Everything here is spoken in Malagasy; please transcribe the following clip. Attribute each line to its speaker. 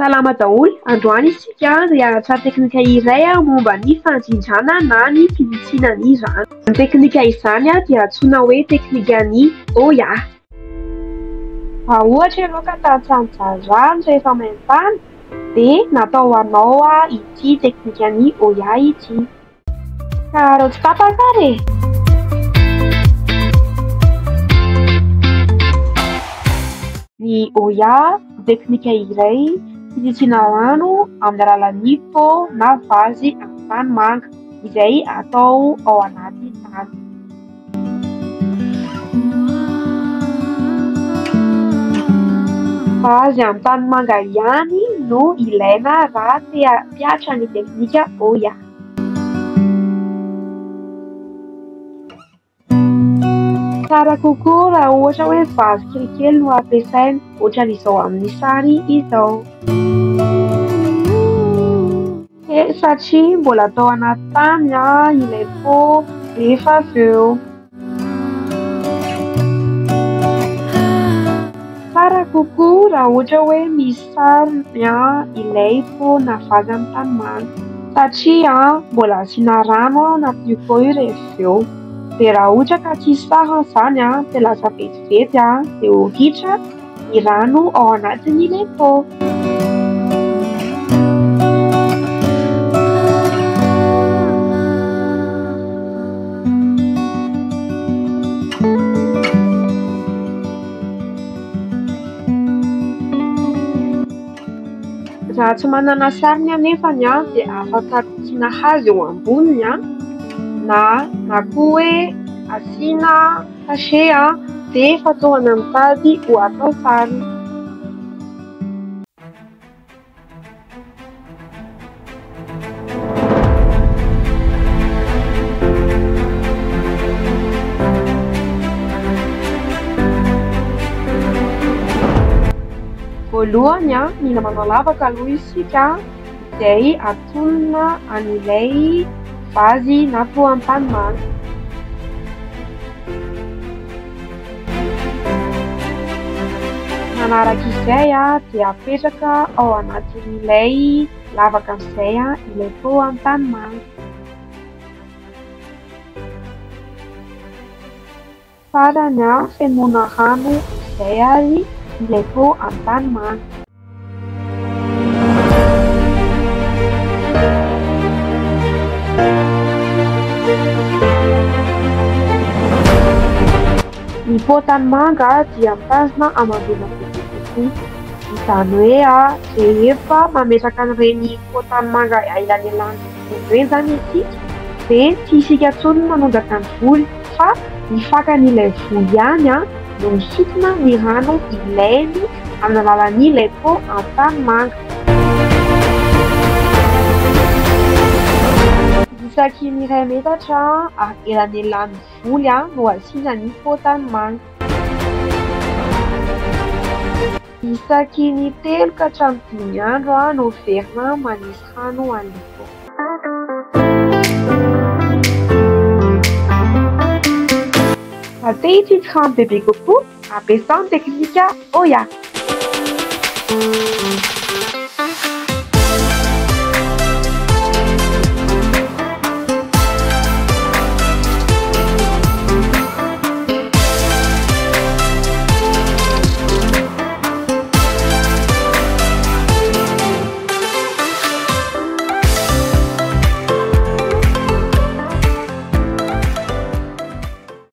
Speaker 1: Salama daholo, androany isika dia hianatra teknika iray momba ny fandrindrana na ny finitsiana ny rano. Izany teknika izany dia antsoina hoe teknikan'ny Oya. Raha ohatra ianao ka tantsaha mijaly rano rehefa main-tany dia natao ho anao ity teknikan'ny Oya ity. Ka reo tsy tapaka ary e! Ny Oya teknika iray fisitriana rano amin'ny alalan'ny pot na vazy amin'ny tanimanga izay atao ao anaty tany. Vazy amin'ny tanimanga ihany no ilaina raha te hampihatra ny teknika Oya. Tsara kokoa raha ohatra hoe vazy kelikely no ampiasaina, ohatran'izao amin'ny sary izao. Kely satria mbola atao anaty tany ilay pot rehefa avy eo. Tsara kokoa raha ohatra hoe misy sarony ilay pot na vazy amin'ny tanimanga satria mbola asiana rano ao anatin'io pot io rehefa avy eo. Dia raha ohatra ka tsisy sarony izany dia lasa vetivety dia ho ritra ny rano ao anatin'ilay pot. Raha tsy manana sarony anefa dia afaka asiana hazo eo amboniny na na koa hoe asiana sachet dia fatorana amin'ny tady ho atao sarony. Voalohany, mila manao lavaka aloha isika izay antonona an'ilay vazy na pot antanimanga. Manaraka izay dia apetraka ao anatin'ilay lavaka amin'izay ilay pot antanimanga. Farany, fenoina rano amin'izay ary ilay pot antanimanga. Ny pot tanimanga dia mitazona hamandona bebe kokoa. Izany hoe rehefa mametraka an'ireny pot tanimanga elanelan'ny voly ireny izany isika dia tsy isika intsony no manondraka ny voly fa ny fakan'ilay voly ihany no misintona ny rano ilainy amin'ny alalan'ilay pot antanimanga. Isaky ny iray metatra elanelan'ny voly no asiana ny pot tanimanga. Isaky ny 3 ka hatramin'ny 5 andro no miverina manisy rano an'ilay pot. Raha te hitsitsy rano bebe kokoa, ampiasao ny teknika Oya.